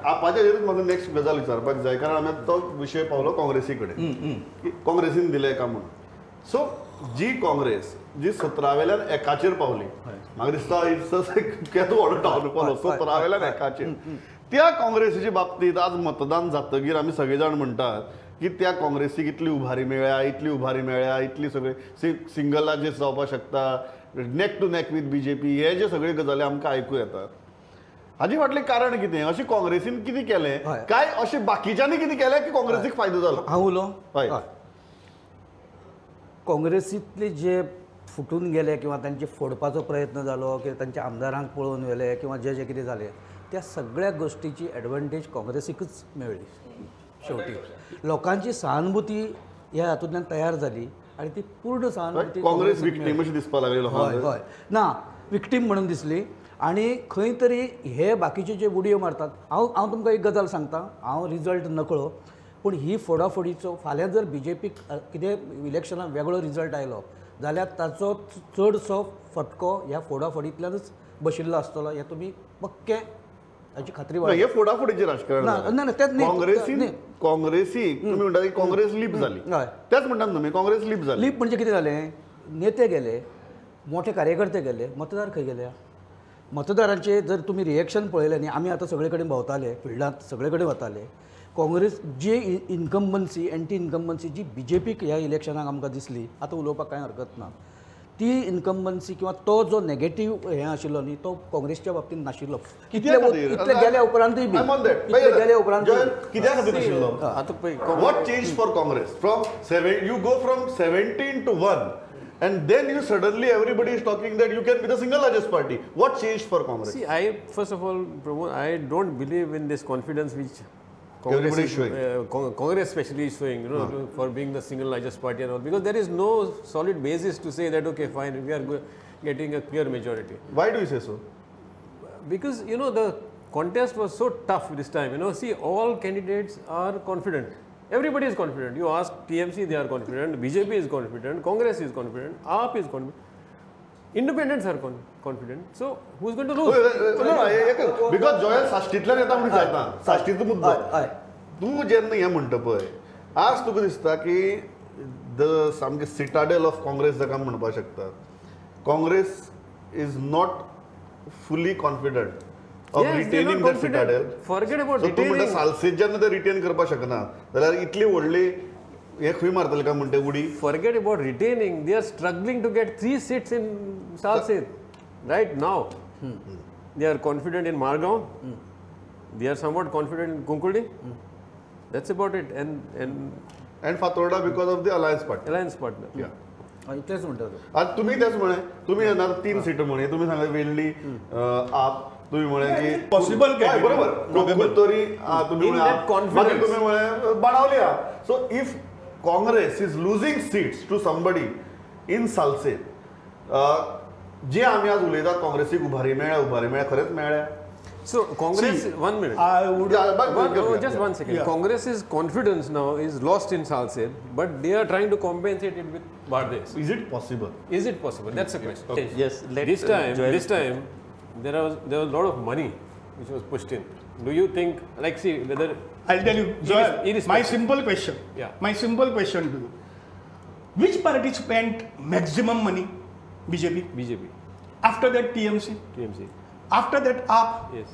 आपाचेरूच म्हाका नेक्स्ट गजाल विचारपाक जाय, कारण आमी तो विशय पावलो काँग्रेसी कडेन, काँग्रेसीन दिलें काय म्हणून. सो जी काँग्रेस जी 17 वेल्यान 1 पावली, म्हाका दिसता केदो व्हडलो डावनफॉल, 17 वेल्यान 1. त्या काँग्रेसीच्या बाबतींत आज मतदान जातगीर आमी सगळे जाण म्हणटात की त्या काँग्रेसीक इतली उभारी मेळ्ळ्या, इतली उभारी मेळ्ळ्या, इतली सगळे सिंगल लार्जेस्ट जावपाक शकता, neck to neck with BJP, हे जे सगळे गजाली आमकां आयकू येतात. हाजे फाटलें कारण कितें? अशें काँग्रेसीन कितें केलें काय अशें बाकीच्यांनी कितें केलें की काँग्रेसीक फायदो जालो? हांव उलो. हय, काँग्रेसींतले जे फुटून गेले किंवा तांचे फोडपाचो प्रयत्न जालो किंवा तांच्या आमदारांक पळोवन व्हेले किंवा जे जे कितें जालें त्या सगळ्या गोश्टीची एडवांटेज काँग्रेसीकच मेळ्ळी. शेवटी लोकांची सहानुभूती ह्या हातूंतल्यान तयार जाली आनी ती पूर्ण सहानुभूती काँग्रेस विक्टीम अशी दिसपाक लागली. हय हय, ना विक्टीम म्हणून दिसली. आनी खंय तरी हे बाकीचे जे उडयो मारतात, हांव तुमकां एक गजाल सांगता, हांव रिजल्ट नकळो, पूण ही फोडाफोडीचो फाल्यां जर बीजेपीक कितें इलेक्शनाक वेगळो रिजल्ट आयलो जाल्यार ताचो चडसो फटको ह्या फोडाफोडींतल्यानच बशिल्लो आसतलो हें तुमी पक्कें हाची खात्री. हे फोडाफोडीचें राजकारण ना, ना, तेंच न्ही. काँग्रेसीक तुमी म्हणटा काँग्रेस लीप जाली, तेच म्हणटात तुमी काँग्रेस लीप जाली. लीप म्हणजे कितें जालें, नेते गेले, मोठे कार्यकर्ते गेले, मतदार खंय गेले? मतदारांचे जर तुमी रिएक्शन पळयलें न्ही, आमी आतां सगळे कडेन भोंवताले, फिल्डांत सगळे कडेन वताले, काँग्रेस जी इन्कम्बन्सी, एंटी इन्कम्बन्सी जी बीजेपीक ह्या इलेक्शनाक आमकां दिसली, आतां उलोवपाक कांय हरकत ना, ती इन्कम्बन्सी किंवा तो जो नेगेटीव हें आशिल्लो न्ही तो काँग्रेसच्या बाबतींत नाशिल्लो. इतले गेल्या उपरांतूय बी, इतले गेल्या उपरांत कित्या खातीर नाशिल्लो? What change for Congress from 7, you go from 17 to 1 and then you suddenly everybody is talking that you can be the single largest party. What changed for Congress? See, I first of all, Pramod, I don't believe in this confidence which Congress is showing. Congress especially is showing, you know, for being the single largest party and all, because there is no solid basis to say that okay, fine, we are getting a clear majority. Why do you say so? Because, you know, the contest was so tough this time. You know, see, all candidates are confident. Everybody is confident. You ask TMC, they are confident. BJP is confident. Congress is confident. AAP is confident. Independents are confident. So, who is going to lose? No, because Joel साश्टींतल्यान येता म्हणून विचारता, साश्टीचो मुद्दो. तूं जेन्ना हें म्हणटा पळय, आज तुका दिसता की the सामकें सिटाडेल ऑफ काँग्रेस जाका म्हणपाक शकता, Congress is not fully confident of retaining that citadel. Forget about retaining. तूं म्हणटा सालसेत जेन्ना ते रिटेन करपाक शकना जाल्यार इतली व्हडली हे खंय मारतले काय म्हणटे उडी. Forget about retaining, they are struggling to get 3 seats in Salcete right now. They are confident in Margao, they are somewhat confident in Cuncolim. That's about it. And Fatorda because of the alliance partner. Alliance partner. Yeah. तेच म्हणटा. आतां तुमी तेच म्हणे, तुमी येणार 3 सीटो म्हणे, तुमी सांगले वेल्ली आप, तुम्ही म्हणे की पॉसिबल, बरोबर, कुरतोरी तुम्ही म्हणे, तुम्ही म्हणे Benaulim. So if Congress is losing seats to somebody in Salcete, जे आमी आज उलयतात काँग्रेसीक उभारी मेळ्ळ्या, उभारी मेळ्ळ्या, खरेंच मेळ्ळ्या? So Congress, see, 1 minute. I would just 1 second. Yeah. Congress's confidence now is lost in Salcete, but they are trying to compensate it with Bardez. Is it possible? Is it possible? That's the question. Okay. Yes. This time, there was a lot of money which was pushed in. Do you think, like, see whether I'll tell you, Joel, my simple question. Yeah. My simple question to you: which party spent maximum money? BJP. BJP. After that, TMC. TMC. After that, AAP. Yes.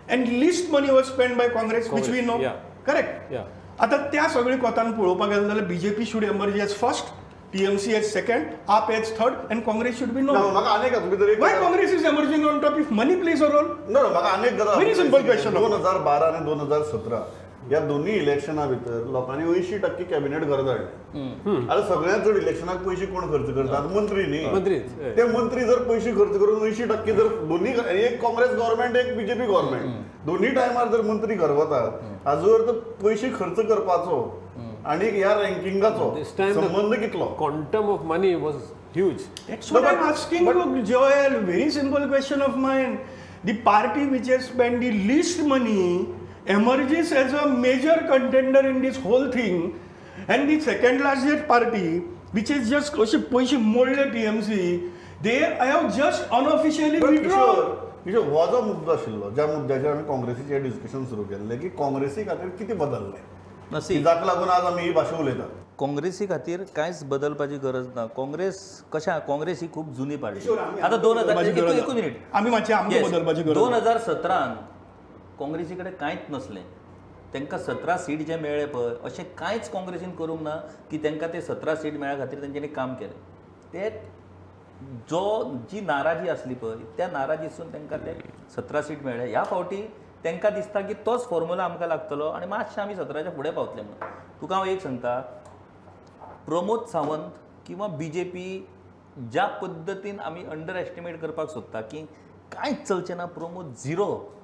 And least money was spent by Congress, which we know. Yeah. Correct? Yeah. आता त्या सगळी कोतान पळोवपाक गेले जाल्यार BJP should emerge as first, TMC as second, AAP as third, and Congress should be no. Why Congress is emerging on top if money plays a role? No, म्हाका आनीक गजाल. Very simple question. 2012 आनी 2017 ह्या दोन्ही इलेक्शना भितर लोकांनी 80% cabinet घर धाडलें. आतां सगळ्यांत चड इलेक्शनाक पयशे कोण खर्च करतात? मंत्री न्ही. मंत्री. ते मंत्री जर पयशे खर्च करून 80% जर दोन्ही, एक काँग्रेस गव्हर्मेंट एक बीजेपी गव्हर्मेंट, दोन्ही टायमार जर मंत्री घर वतात, हाजो अर्थ पयशे खर्च करपाचो आनी ह्या रँकिंगाचो संबंद कितलो? Quantum of money was huge. That's what I'm asking you, Joel. Very simple question of mine. The party which has spent the least money emerges as a major contender in this whole thing, and the second largest party, which is just अशे पयशे मोडले TMC, they have just unofficially withdrawn. Kishore, हो जो मुद्दो आशिल्लो ज्या मुद्द्याचेर आमी काँग्रेसीचें discussion सुरू केल्लें की काँग्रेसी खातीर कितें बदल्लें जाका लागून आज आमी ही भाशा उलयतात. काँग्रेसी खातीर कांयच बदलपाची गरज ना. काँग्रेस कशें, काँग्रेस ही खूब जुनी पार्टी. आतां 2000 एकूच मिनीट, 2017 काँग्रेसी कडेन कांयच नसलें. तांकां 17 सीट जे मेळ्ळे पळय, अशें कांयच काँग्रेसीन करूंक ना की तांकां ते 17 सीट मेळ्ळ्या खातीर तेंच्यांनी काम केलें. ते जो जी नाराजी आसली पळय त्या नाराजीसून तांकां ते 17 सीट मेळ्ळे. ह्या फावटी तांकां दिसता की तोच फॉर्मुला आमकां लागतलो आनी मातशें आमी 17च्या फुडें पावतले म्हणून. तुका हांव एक सांगता, प्रमोद सावंत किंवा बीजेपी ज्या पद्दतीन आमी अंडर एस्टिमेट करपाक सोदता की कांयच चलचें ना, प्रमोद झिरो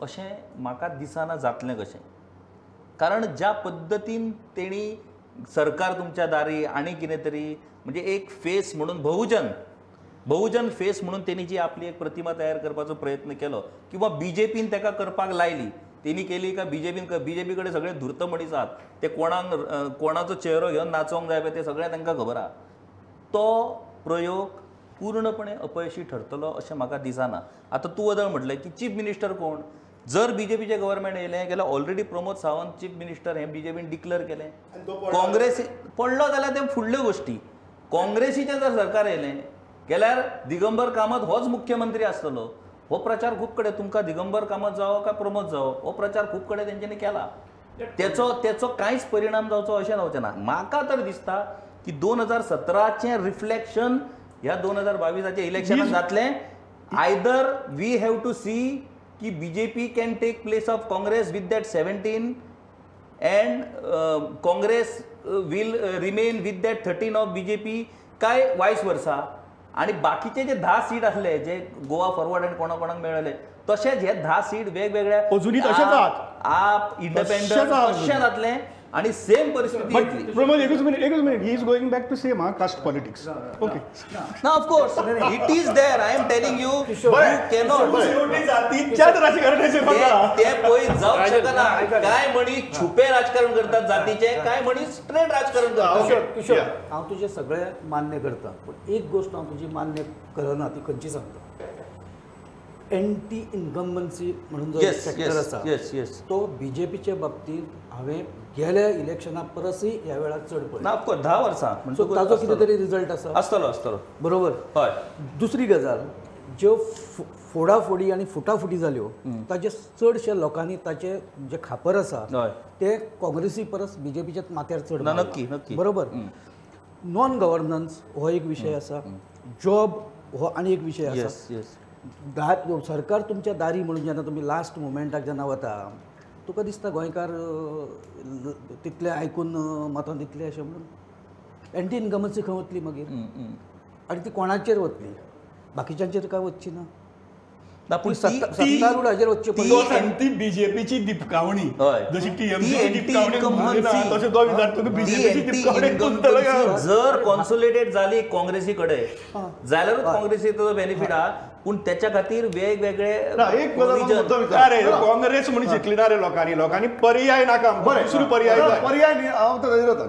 अशें म्हाका दिसना जातलें कशें. कारण ज्या पद्दतीन तेणी सरकार तुमच्या दारी आनी कितें तरी म्हणजे एक फेस म्हणून बहुजन फेस म्हणून तेणी जी आपली एक प्रतिमा तयार करपाचो प्रयत्न केलो किंवा बीजेपीन ताका करपाक लायली, तेणी केली काय बीजेपीन, बीजेपी कडेन सगळे धूर्त मनीस आहात, ते कोणाक कोणाचो चेहरो घेवन नाचोंक जाय पळय ते सगळें तांकां खबर आहा. तो प्रयोग पूर्णपणे अपयशी ठरतलो अशें म्हाका दिसना. आतां तूं वदळ म्हटलें की चीफ मिनिस्टर कोण, जर बीजेपीचें गव्हर्मेंट येयलें जाल्यार already Pramod Sawant chief minister हें बीजेपीन डिक्लेअर केलें. काँग्रेस पडलो जाल्यार ते फुडल्यो गोश्टी. काँग्रेसीचें जर सरकार येयलें गेल्यार दिगंबर कामत होच मुख्यमंत्री आसतलो. हो प्रचार खूब कडेन तुमकां दिगंबर कामत जावो काय प्रमोद जावो हो प्रचार खूब कडेन तेंच्यांनी केला. तेचो तेचो कांयच परिणाम जावचो अशें जावचें ना. म्हाका तर दिसता की 2017चें रिफ्लेक्शन ह्या 2022 इलेक्शनान जातलें. Either we have to see की BJP can take place of Congress with that 17 and Congress will remain with that 13 of BJP काय वायस वर्सा. आनी बाकीचे जे 10 सीट आसले जे गोवा फॉरवर्ड आनी कोणा कोणाक मेळ्ळे तशेंच हे 10 सीट वेगवेगळ्या आप इंडिपेंडंट तशें जातलें आनी सेम परिस्थिती येतली. प्रमोद, एकूच minute, he is going back to same caste politics. Okay ना, of course it is there. I am telling you, you cannot जातीच्याच राजकारणाचेर ते पळय जावंक शकना. काय मनीस छुपे राजकारण करतात जातीचे, काय मनीस स्ट्रेट राजकारण करतात. किशोर, हांव तुजें सगळें मान्य करता, पूण एक गोश्ट हांव तुजी मान्य करना, ती खंयची सांगता. एंटी इन्कम्बन्सी म्हणून जो सेक्टर आसा तो बीजेपीच्या बाबतींत हांवें गेल्या इलेक्शना परसय ह्या वेळार चड पळयला. ऑफकोर्स 10 वर्सां सो ताजो कितें तरी रिजल्ट आसा आसतलो आसतलो बरोबर. हय. दुसरी गजाल, ज्यो फोडाफोडी आनी फुटाफुटी जाल्यो ताजे चडशे लोकांनी ताचे जे खापर आसा ते काँग्रेसी परस बीजेपीच्या माथ्यार चड. नक्की नक्की बरोबर. नॉन गव्हर्नन्स हो एक विशय आसा, जॉब हो आनी एक विशय आसा. सरकार तुमच्या दारी म्हणून जेन्ना तुमी लास्ट मुमेंटाक जेन्ना वता तुका दिसता गोंयकार तितले आयकून मतां दितले अशें म्हणून एंटी इन्कमन्सी खंय वतली मागीर आनी ती कोणाचेर वतली, बाकीच्यांचेर काय वचची ना. पूण सत्तारूढ हाजेर वचची ती बीजेपीची दिपकावणी, जशी टीएमसी दिपकावणी तशें तो विचारता बीजेपीची दिपकावणी जर कॉन्सोलिडेट जाली काँग्रेसी कडेन जाल्यारूच काँग्रेसीचो बेनिफीट आहा. पूण त्याच्या खातीर वेगवेगळे काँग्रेस म्हणून शिकली ना रे लोकांनी, लोकांनी पर्याय नाका, दुसरो पर्याय पर्याय न्ही. हांव ताजेर वता.